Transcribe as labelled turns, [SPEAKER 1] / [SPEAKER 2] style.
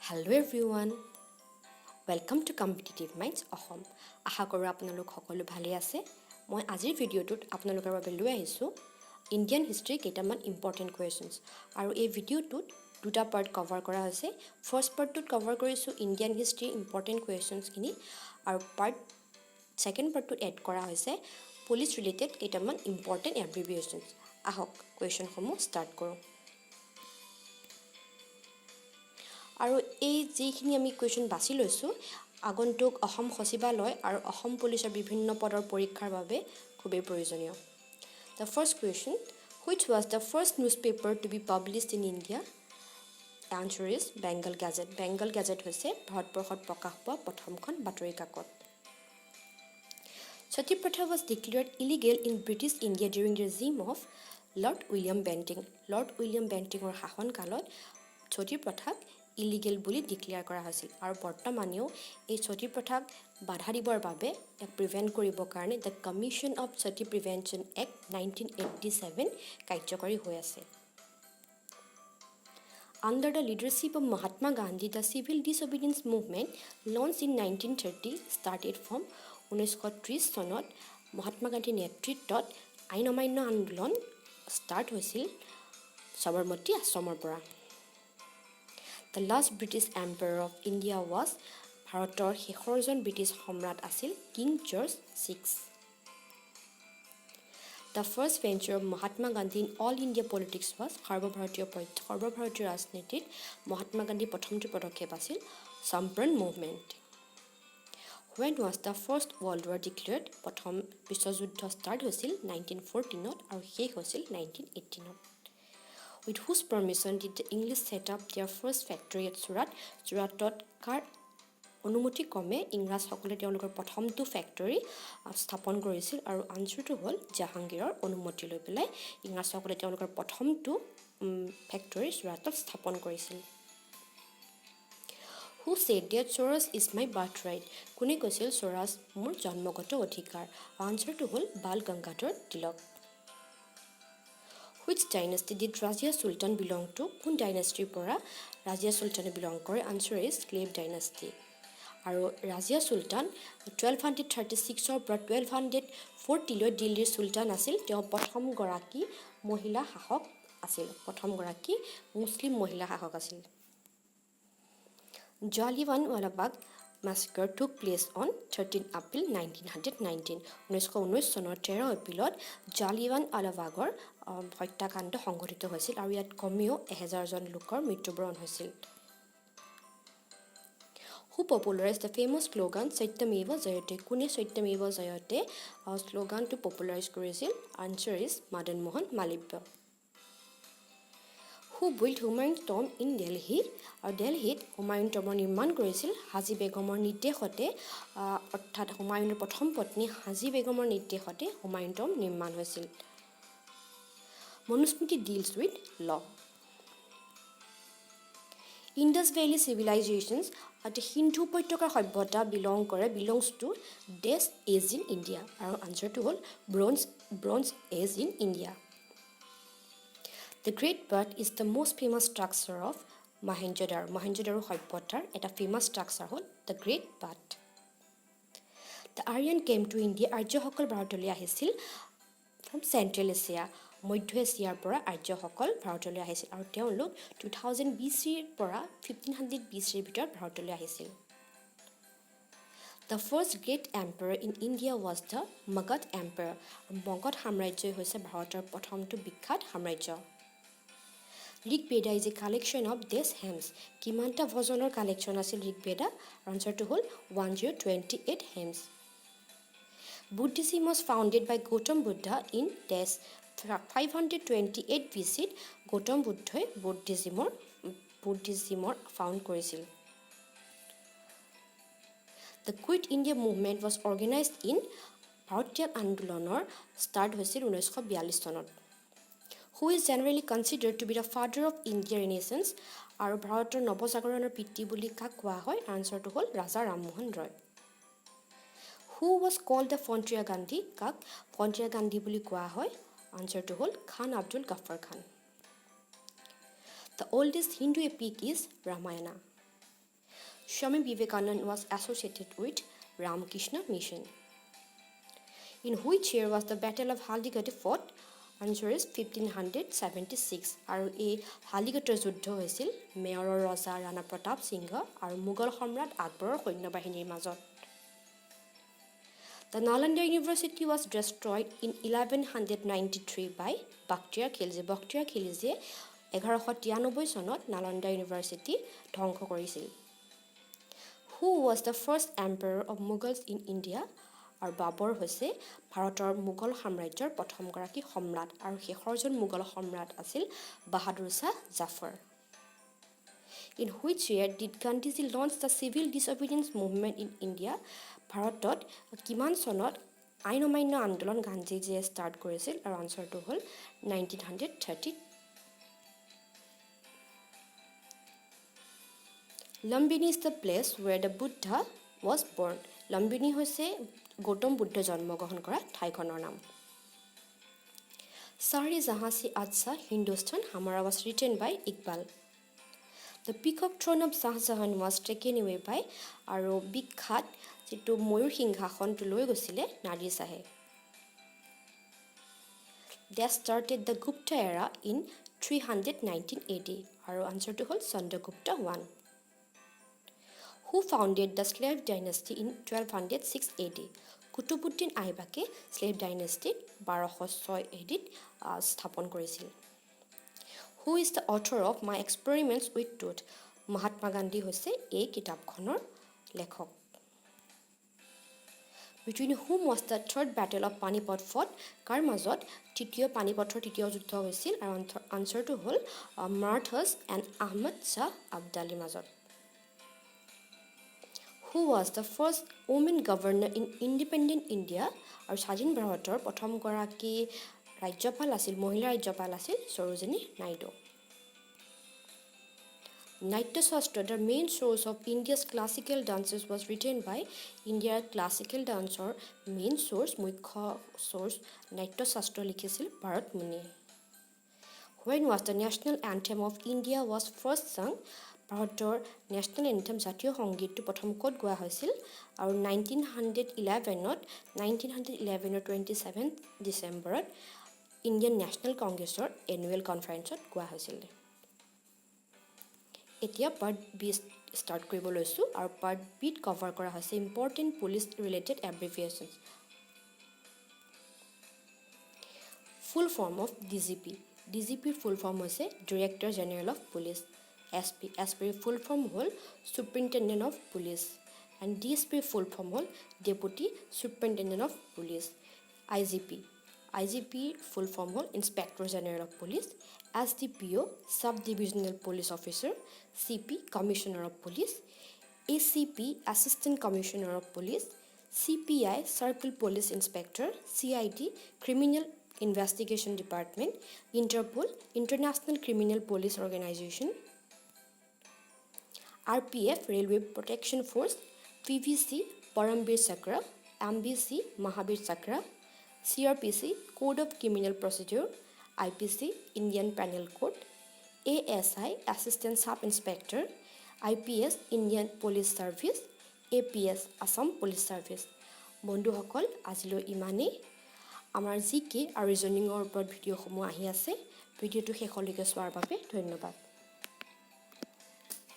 [SPEAKER 1] Hello everyone, welcome to Competitive Minds Assam. আশা কৰোঁ আপোনালোক সকলো ভালেই আছে। মই আজিৰ ভিডিঅ'টোত আপোনালোকৰ বাবে লৈ আহিছোঁ ইণ্ডিয়ান হিষ্ট্ৰীৰ কেইটামান ইম্পৰ্টেণ্ট কুৱেশ্যনছ আৰু এই ভিডিঅ'টোত দুটা পাৰ্ট কভাৰ কৰা হৈছে। ফাৰ্ষ্ট পাৰ্টটোত কভাৰ কৰিছোঁ ইণ্ডিয়ান হিষ্ট্ৰীৰ ইম্পৰ্টেণ্ট কুৱেশ্যনছখিনি আৰু ছেকেণ্ড পাৰ্টটোত এড কৰা হৈছে পুলিচ ৰিলেটেড কেইটামান ইম্পৰ্টেণ্ট এব্ৰিভিয়েশ্যনছ। আহক, কুৱেশ্যনসমূহ ষ্টাৰ্ট কৰোঁ। আৰু এই যিখিনি আমি কুৱেশ্যন বাছি লৈছোঁ, আগন্তুক অসম সচিবালয় আৰু অসম পুলিচৰ বিভিন্ন পদৰ পৰীক্ষাৰ বাবে খুবেই প্ৰয়োজনীয়। The first question, which was the first newspaper to be published in India? Answer is Bengal Gazette. Bengal gadget হৈছে ভাৰতবৰ্ষত প্ৰকাশ পোৱা প্ৰথমখন বাতৰি কাকত। Sati Pratha was declared illegal in British India during the regime of Lord William Bentinck. Lord William বেণ্টিঙৰ শাসনকালত সতী প্ৰথাক illegal বুলি declare কৰা হৈছিল আৰু বৰ্তমানেও এই সতী প্ৰথাক বাধা দিবৰ বাবে, ইয়াক প্ৰিভেণ্ট কৰিবৰ কাৰণে the Commission of Sati Prevention Act, 1987 কাৰ্যকৰী হৈ আছে। Under the leadership of Mahatma Gandhi, the civil disobedience movement launched in 1930 started from? 1930 চনত মহাত্মা গান্ধীৰ নেতৃত্বত আইন অমান্য আন্দোলন ষ্টাৰ্ট হৈছিল সবৰমতী আশ্ৰমৰ পৰা। The last British Emperor of India was? ভাৰতৰ শেষৰজন ব্ৰিটিছ সম্ৰাট আছিল king George six. The first venture of Mahatma Gandhi in all India politics was? সৰ্বভাৰতীয় ৰাজনীতিত মহাত্মা গান্ধীৰ প্ৰথমটো পদক্ষেপ আছিল Champaran movement. When was the First World War declared? প্ৰথম বিশ্বযুদ্ধ ষ্টাৰ্ট হৈছিল 1914ত আৰু শেষ হৈছিল 1918ত। With whose permission did the English set up their first factory at Surat? চুৰাটত কাৰ অনুমতিক্ৰমে ইংৰাজসকলে তেওঁলোকৰ প্ৰথমটো ফেক্টৰী স্থাপন কৰিছিল? আৰু আনচাৰটো হ'ল জাহাংগীৰৰ অনুমতি লৈ পেলাই ইংৰাজসকলে তেওঁলোকৰ প্ৰথমটো ফেক্টৰী চুৰাটত স্থাপন কৰিছিল। Who said that Swaraj is my birthright? কোনে কৈছিল স্বৰাজ মোৰ জন্মগত অধিকাৰ? আনচাৰটো হ'ল Bal Gangadhar Tilak. Which dynasty did Razia Sultan belong to? কোন ডাইনেষ্টিৰ পৰা ৰাজিয়া চুলতানে বিলং কৰে? Answer is Khlef dynasty. আৰু ৰাজিয়া চুলতান 1236ৰ পৰা 1240লৈ দিল্লীৰ চুলতান আছিল। তেওঁ প্ৰথমগৰাকী মহিলা শাসক আছিল, প্ৰথমগৰাকী মুছলিম মহিলা শাসক আছিল। Jallianwala Bagh massacre took place on 13 April 1919. 1919 চনৰ 13 এপ্ৰিলত জালিৱানৱালাবাগৰ হত্যাকাণ্ড সংঘটিত হৈছিল আৰু ইয়াত কমেও 1000জন লোকৰ মৃত্যুবৰণ হৈছিল। Who popularised the famous slogan Satyameva Jayate? কোনে সত্যমেৱ জয়তে শ্লোগানটো পপুলাৰাইজ কৰিছিল? Answer is Madan Mohan Malaviya. Who built Humayun Tomb in Delhi? আৰু দেলহিত হুমায়ুন টমৰ নিৰ্মাণ কৰিছিল হাজী বেগমৰ নিৰ্দেশতে, অৰ্থাৎ হুমায়ুনৰ প্ৰথম পত্নী হাজী বেগমৰ নিৰ্দেশতে হুমায়ুন টম নিৰ্মাণ হৈছিল। Manusmriti deals with law. Indus Valley Civilizations, অৰ্থাৎ সিন্ধু উপত্যকাৰ সভ্যতা বিলং কৰে, belongs to dash age in India? আৰু আনচাৰটো হ'ল Bronze Age in India. The Great Bath is the most famous structure of Mohenjodaro. Mohenjodaro সভ্যতাৰ এটা ফেমাছ ষ্ট্ৰাকচাৰ হ'ল the great bath. The Aryan came to India, আৰ্যসকল ভাৰতলৈ আহিছিল from central Asia. মধ্য এছিয়াৰ পৰা আৰ্যসকল ভাৰতলৈ আহিছিল আৰু তেওঁলোক 2000 বি চিৰ পৰা 1500 বি চিৰ ভিতৰত ভাৰতলৈ আহিছিল। The first great empire in India was the Magadha Empire. Magadha সাম্ৰাজ্যই হৈছে ভাৰতৰ প্ৰথমটো বিখ্যাত সাম্ৰাজ্য। Rig Veda is a collection of dash hymns. কিমানটা ভজনৰ কালেকশ্যন আছিল ঋগ্বেদা? আনচাৰটো হ'ল 1028 hymns. Buddhism was founded by Gautam Buddha in dash? 528 B চিত গৌতম বুদ্ধই বুদ্ধিজিমৰ ফাউণ্ড কৰিছিল। The Quit India Movement was organised in? Bharat ত্যাগ আন্দোলনৰ ষ্টাৰ্ট হৈছিল 1942 চনত। Who is generally considered to be the father of India Renaissance? আৰু ভাৰতৰ নৱজাগৰণৰ পিতৃ বুলি কাক কোৱা হয়? আনচাৰটো হ'ল ৰাজা ৰামমোহন ৰয়। Who was called the Frontier Gandhi? কাক ফ্ৰণ্টিয়াৰ গান্ধী বুলি কোৱা হয়? আনচাৰটো হ'ল খান আব্দুল গাফাৰ খান। The oldest Hindu epic is Ramayana. Swami Vivekananda was associated with Ramakrishna Mission. In which year was the Battle of Haldighati fought? Answer is 1576. আৰু এই হালদিঘাটৰ যুদ্ধ হৈছিল মেৱাৰৰ ৰজা ৰাণা প্ৰতাপ সিংহ আৰু মোগল সম্ৰাট আকবৰৰ সৈন্যবাহিনীৰ মাজত। The Nalanda University was destroyed in 1193 by Bakhtiyar Khilji. Bakhtiyar খিলজীয়ে 1193 চনত Nalanda university ধ্বংস কৰিছিল। Who was the first emperor of Mughals in India? আৰু বাবৰ হৈছে ভাৰতৰ মোগল সাম্ৰাজ্যৰ প্ৰথমগৰাকী সম্ৰাট আৰু শেষৰজন মোগল সম্ৰাট আছিল বাহাদুৰ Shah Zafar. In which year did Gandhiji launch the civil disobedience movement in India? ভাৰতত কিমান চনত আইন অমান্য আন্দোলন গান্ধীজীয়ে ষ্টাৰ্ট কৰিছিল? আৰু আনচাৰটো হ'ল 1930। Lumbini is the place where the Buddha was born. Lumbini হৈছে গৌতম বুদ্ধ জন্মগ্ৰহণ কৰা ঠাইখনৰ নাম। Saare Jahan Se Achha Hindustan Hamara was written by Iqbal. The peacock throne of Shah Jahan was taken away by, আৰু বিখ্যাত যিটো ময়ূৰ সিংহাসনটো লৈ গৈছিলে নাদিৰ শ্বাহে। That started the Gupta era in 319 AD. আৰু আনচাৰটো হ'ল Chandragupta one. Who founded the Slave dynasty in 1206 AD? Qutbuddin আইবাকে slave ডাইনেষ্টিত 1206 edit স্থাপন কৰিছিল। Who is the author of My Experiments with Truth? Mahatma Gandhi হৈছে এই কিতাপখনৰ লেখক। Between whom was the third Battle of Panipat fought? কাৰ মাজত তৃতীয় পানিপথৰ তৃতীয় যুদ্ধ হৈছিল? আৰু আনচাৰটো হ'ল মাৰাঠাছ এণ্ড আহমদ শ্বাহ আব্দালিৰ মাজত। Who was the first woman governor in independent India? আৰু স্বাধীন ভাৰতৰ প্ৰথমগৰাকী ৰাজ্যপাল আছিল, মহিলা ৰাজ্যপাল আছিল Sarojini Naidu. Natyashastra, the main source of India's classical dances, was written by, ইণ্ডিয়াৰ ক্লাছিকেল ডান্সৰ মেইন চ'ৰ্চ, মুখ্য চ'ৰ্চ নাট্যশাস্ত্ৰ লিখিছিল ভাৰত মুনিয়ে। When was the national anthem of India was first sung? ভাৰতৰ নেশ্যনেল এন্থেম, জাতীয় সংগীতটো প্ৰথম ক'ত গোৱা হৈছিল? আৰু 1911ত, 1911ৰ 27 ডিচেম্বৰত ইণ্ডিয়ান নেশ্যনেল কংগ্ৰেছৰ এনুৱেল কনফাৰেন্সত গোৱা হৈছিল। এতিয়া পাৰ্ট বি ষ্টাৰ্ট কৰিব লৈছোঁ আৰু পাৰ্ট বিত কভাৰ কৰা হৈছে important police related abbreviations. Full form of DGP. D G পিৰ ফুল ফৰ্ম হৈছে Director General of Police. SP, S পিৰ ফুল ফৰ্ম হ'ল superintendent of police and D S পিৰ ফুল ফৰ্ম হ'ল deputy superintendent of police. IGP, I G পিৰ ফুল form হ'ল Inspector General of Police. SDPO, Sub Divisional Police Officer. CP, Commissioner of Police. ACP, Assistant Commissioner of Police. CPI, Circle Police Inspector. CID, Criminal Investigation Department. Interpol, International Criminal Police Organisation. RPF, Railway Protection Force. PVC, Paramvir Chakra. MVC, Mahavir Chakra. CrPC, Code of Criminal Procedure. IPC, Indian Penal Code. ASI, Assistant Sub Inspector. IPS, Indian Police Service. APS, Assam Police Service. বন্ধুসকল, আজিলৈ ইমানেই। আমাৰ G কে আৰু ৰিজনিঙৰ ওপৰত ভিডিঅ'সমূহ আহি আছে। ভিডিঅ'টো শেষলৈকে চোৱাৰ বাবে ধন্যবাদ।